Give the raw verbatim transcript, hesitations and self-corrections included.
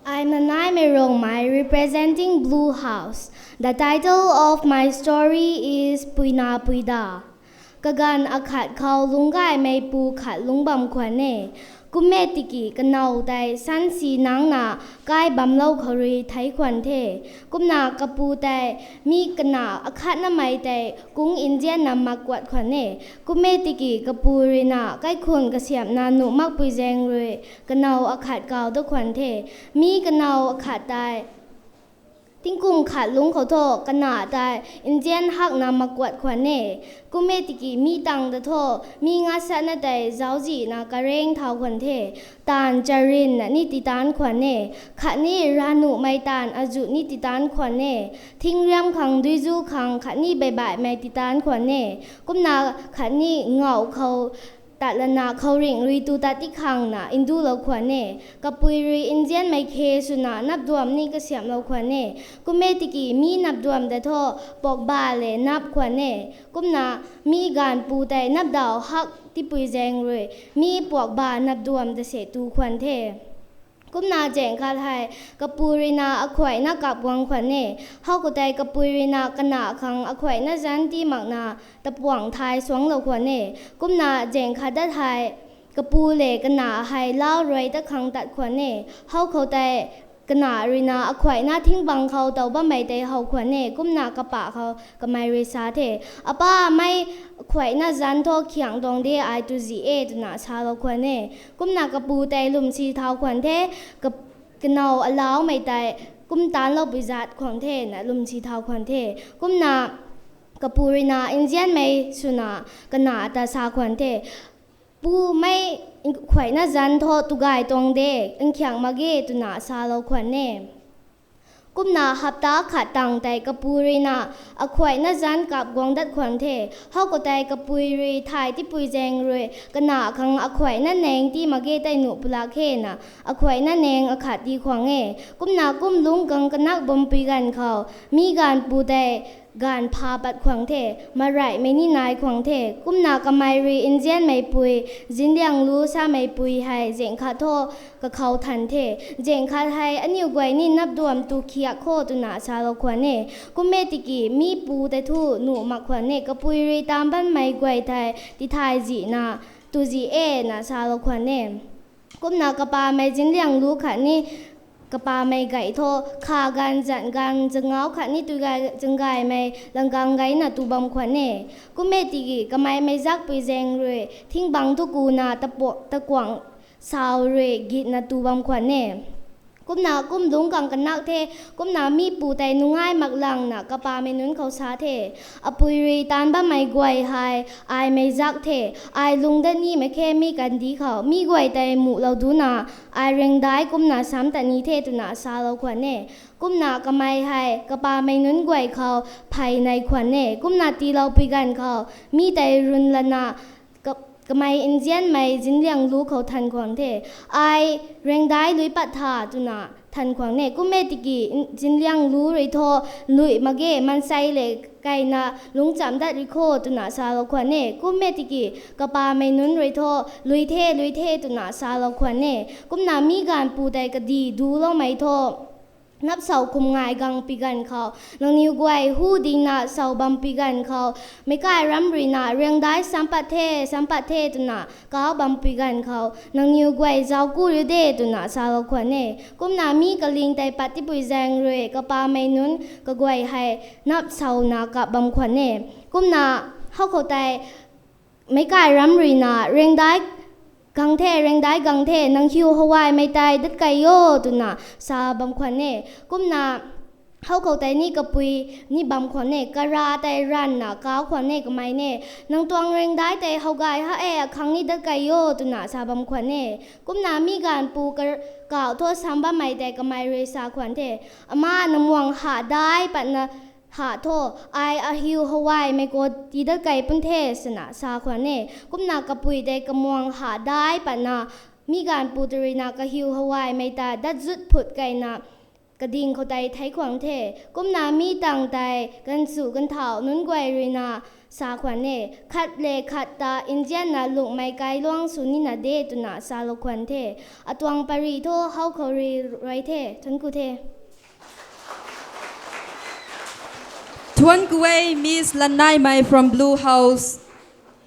I'm Anaimei Rongmei, representing Blue House. The title of my story is Puina Puida. Kaganv akhat khou lungcgaymei pu khat lungc bam khwan e. Kum e tiki kanow tei sansi nangcna kai bamlou khou rui theic khwan the. Kumna kapu tei mi kana akhatnamei tei kung nzianna mak kuat khwan e. Kum e tiki kapu ruina kaikhun kasiamhna nuh makpui zaeng rui kanow akhat kaw dat khwan the. Mi kanow akhat tei tingkum khat lungc khou thu kana tei nzian hakna mak kuat khwan e. Kum e tiki mi tang ta thu mi ngasatna tei zauczihna kareng thau khwan the. Taanv charynna ni titanc khwan e. Khatni rav nuhmei taanv azuh ni titanc khwan e. Thingriam khang duizu khang khatni beibaihmei titanc khwan e. Kumna khatni ngauh khou tat lana khouringh rui tu tat ti khangna ndulou khwan e. Kapui rui nzianmei khe swna napduam ni kasiamhlou khwan e. Kum e tiki mi napduam ta thu puakba le nap khwan e. Kumna mi gaanvpu tei napdaw hak tipui zaeng rui mi puakba napduam ta se tu khwan the. Kumna zaeng khat hei kapu ruina akhuayna kap guang khwan e. Howkhou tei kapui ruina kana khang akhuayna zanc tii makna tapuang thay suangclou khwan e. Kumna zaeng khat dat hei kapu le kana hei lau rui tat khang tat khwan e. Howkhou tei kana ruina akhuayna thingbang khou tow bammei tei how khwan e. Kumna kapa khou kamei rui sa the, Apa, mei akhuayna zanc thu khiang tuang de, ai tu zih e, twna salou khwan e. Kumna kapu tei lwmsi thau khwan the, ka- kanow alaumei tei kum tancloupui zat khwan the na lwmsi thau khwan the. Kumna kapu ruina nzianmei swna kana ta sa khwan the, Pu, mei akhuayna zanc thu tu gay tuang de, nkhiang mak ge, twna salou khwan e. Kumna hapta khat tang tei kapu ruina akhuayna zanc kap guang dat khwan the. Howkhou tei kapui rui thay tipui zaeng rui kana khang akhuayna naeng tii mak ge tei nuh pulak khe na akhuayna naeng akhat tii khwan e. Kumna kum lungc kang kanak bampui ganv khou mi gaanvpu tei gaanv pha pat khwan the, mareymei ni nai khwan the. Kumna kamei rui nzianmeipui, zinglianglu sameipui hei zaeng khat thu kakhou than the. Zaeng khat hei aniu guay ni napduam tu khiak kho, twna salou khwan e. Kum e tiki mi pu tei thu nuh mak khwan e, kapui rui taanv bammei guay tei tithay zihna tu zih e na salou khwan e. Kumna kapamei zinglianglu khatni kapamei gay thu kha ganv, zan ganv, zangau khatni tu gay, zanggaymei langgang gayna tu bam khwan e. Kum e tiki kameimei zakpui zaeng rui thingbang thu kuna tapu- takuang sau rui gitna tu bam khwan e. Kumna kum lungc kang kanak the. Kumna mi pu tei nungai mak langna kapamei nunc khou sa the, Apui rui taanv bammei guay hei aimei zak the. Ai lung dat nimei khe mi kandih khou. Mi guay tei muhlou duna ai rengdai kumna sam tat ni the, twna salou khwan e. Kumna kamei hei kapamei nunc guay khou phey nei khwan e. Kumna tiiloupui ganv khou mi tei run lana ka- kamei nzianmei zinglianglu khou than khwan the. Ai rengdai lui pat tha, twna than khwan e. Kum e tiki zinglianglu rui thu, Lui mak ge, maansei le keyna lungc chamv dat ri kho, twna salou khwan e. Kum e tiki kapamei nunc rui thu, Lui the, lui the, twna salou khwan e. Kumna mi gaanvpu tei kadih duloumei thu napsau khum ngai gangpui ganv khou, Nangniw guay hu dingna sau bampui ganv khou, meic kai ram ruina rengdai sam pat the, sam pat the, twna kau bampui ganv khou, Nangniw guay zauc ku riu de, twna salou khwan e. Kumna mi kaling tei pat tipui zaeng rui kapamei nunc kaguay hei napsauna kap bam khwan e. Kumna howkhou tei meic kai ram ruina rengdai gang the, rengdai gang the, nang hiu hawaimei tei dat key o, twna sa bam khwan e. Kumna howkhou tei ni kapui ni bam khwan e, kara tei ranvna kau khwan e kamei ni, Nang tuang rengdai tei how gay ha e, akhang ni dat key o, twna sa bam khwan e. Kumna mi gaanvpu kar- kau thu sam bammei tei kamei rui sa khwan the, Ama, namuang ha dai patna ha thu, ai ahiu hawaimei khou tii dat key pun the, swna sa khwan e. Kumna kapui tei kamuang ha dai patna mi gaanvpu tei ruina kahiu hawaimei ta dat zut phut keyna kading khou tei theic khwan the. Kumna mi tang tei ganvchu ganvthau nunc guay ruina sa khwan e. Khat le khat ta nzianna lunghmei kailuang sw nina de twna salou khwan the. Atuang pary thu how khou rui rui the. Thuanc ku the. Thuanc ku e, Miss Lannaimei from Blue House.